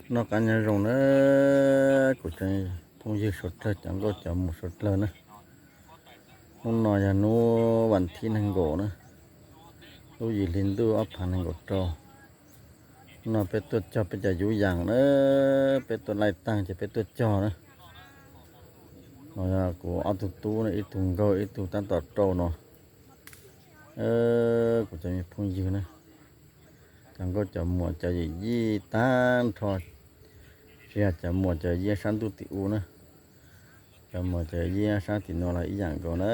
Noj qab nyob zoo na, kuv tsoom phooj ywg suav dlawg, cov nkauj cov muam suav dlawg na. Hnub no yog hnub vas thib nees nkaum na, lub yim hli ntuj ob phav nees nkaum rau. Hnub no peb tuaj cog peb cov yub yas na, peb tuaj laij tag ces peb tuaj cog na. No yog kuv ob tug tub na, ib tug nkauj ib tug tab tom rau no. Kuv cov me phooj ywg na, cov nkauj cov muam cov yawm yij tag nrho, tsis yog cov muam cov yij sab ntuj tim u na, cov muam cov yij sab tim no los ib yam nkaus na.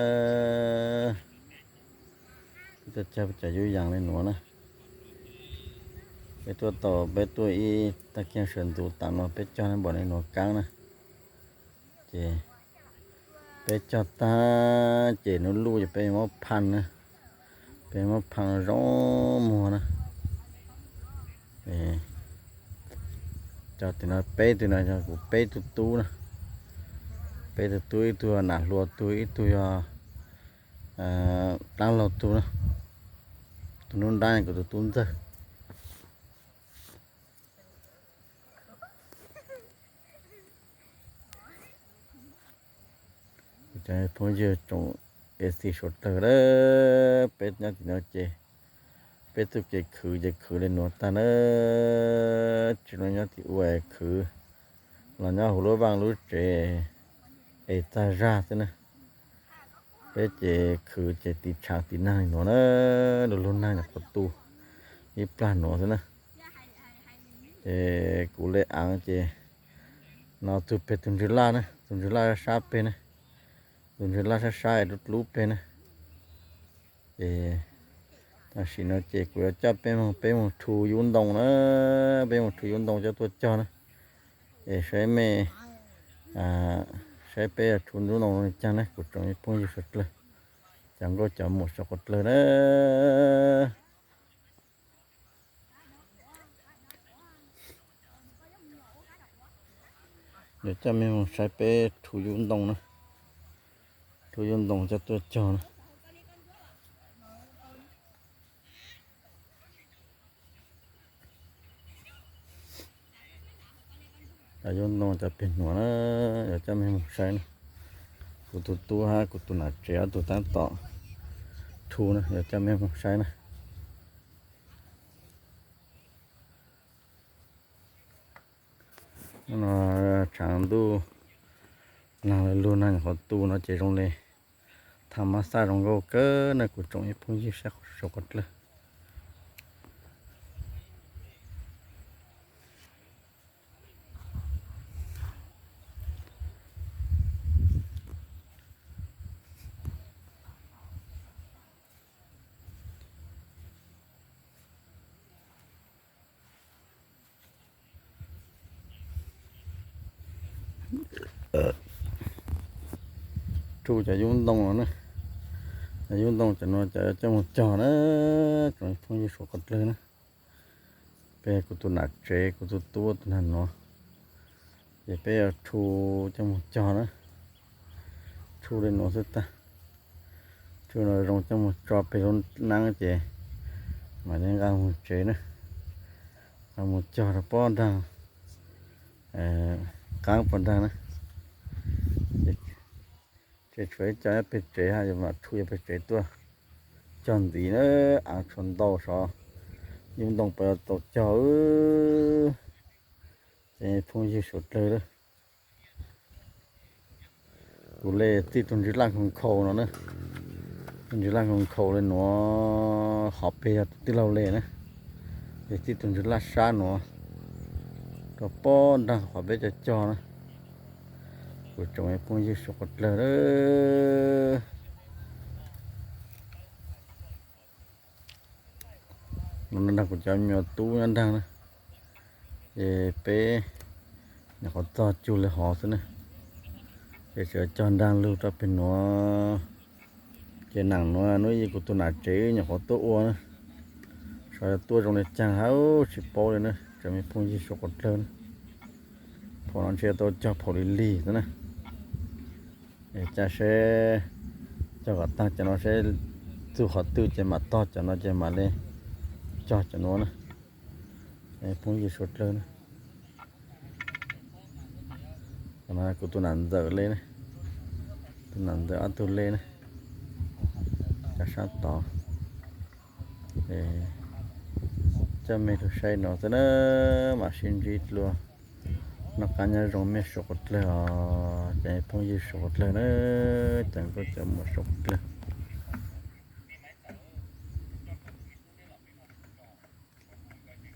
Peb tuaj cog peb cov yub yas li nuav na. Peb tuaj tau, peb tuaj ib tag kiag sawv ntxuv tas no peb cog npaum li nuav kaab na. Ces peb cog tag ces nub luj ces peb muab phan na, peb muab phan zoo muag na. Cov tim no peb tug no yog kuv peb tug tub na, peb tug tub, ib tug yog nam hluas tug, ib tug yog dlaab laug tug na, tus nub nrab kuv tus tub ntxawg. Cov phooj ywg tsoom A C suav dlawg, peb nyob tim no ces peb tuaj kev khwv ces khwv li nuav tag na. Tsis no nyob tim ua es khwv los nyob huv lub vaaj lub tsev es txag zag xwb na. Peb ces khwv ces tiv tshaav tiv naag li nuav na, lug lug naag nyuam qhuav tu ib plag nuav xwb na. Ces kuv le aav ces no tug peg tug ntswg laj na, tug ntswg laj sab peg na, tug ntswg laj sab sab dlub dlub peg na. Ces tam sim no ces kuv yuav coj peb moog, peb moog rhu yub ntoo na, peb moog rhu yub ntoo coj tuaj cog na. Es saib mej, saib peb rhu yub ntoo zoo li caag na kuv tsoom phooj ywg suav dlawg, cov nkauj cov muam suav dlawg na. Yuav coj mej moog saib peb rhu yub ntoo na, rhu yub ntoo coj tuaj cog na. Cov yub ntoo cov peg nuav na, yuav coj mej moog saib na. Kuv tus tub hab kuv tus nam tsev ob tug tab tom rhu na, yuav coj mej moog saib na. Hnub no tshaav ntuj naag lug naag nyuam qhuav tu no ces zoo li tha mab xaj zoo nkauj kawg na kuv tsoom phooj ywg sab suav dlawg. Rhu cov yub ntoo no na, cov yub ntoo cov no cov coj moog cog na, tsoom phooj ywg suav dlawg na. Peb kuv tus nam tsev kuv tus tub tus nag nuav, ces peb yuav rhu coj moog cog na, rhu li nuav xwb tag. Rhu no zoo coj moog tso peg lub naab ces mam li nqa moog tsev na, nqa moog cog rau pob nraag, qaab pob nraag na. Ces tshuav ib co nyob peg tsev hab, yuav mam rhu yuav peg tsev tuaj cog ntxiv na, aav tshuav ntau sov, yub ntoo puas yuav tau cog. Ces phooj ywg suav dlawg, kuv le txij tug ntswg laj nkhaus nkhaus no na, tug ntswg laj nkhaus nkhaus le nuav qhov peg yog tus tij laug le na, es txij tug ntswg laj sab nuav rau pob nraag qhov peb cog cog na, kuv tsoom phooj ywg suav dlawg na. No nraag kuv cov me nyuam tub nyob nraag na, ces peb nyuam qhuav txog cug le hov xwb na, ces tseem cog nraag lug rau peg nuav. Ces naam nuav nub ib kuv tus nam tsev nyuam qhuav tuaj ua na, sov yuav tuaj zoo li caag hab tsis paub li na, tsoom phooj ywg suav dlawg na. Phaum no ntshe tau cog phaum li lig xwb na. Ca seb cog kom taag cov no seb txug qhov twg ces mam tog cov no ces mam li cog cov nuav na. Phooj ywg suav dlawg na, Kuv tus nam ntxawm le, tus nam ntxawm ob tug le na, cov sab tod. Coj mej lug saib no xwb na, mam sib ntsib dlua. Noj qab nyob zoo mej suav qhov dlawg os, cov phooj ywg suav qhov dlawg na, cov nkauj cov muam suav qhov dlawg.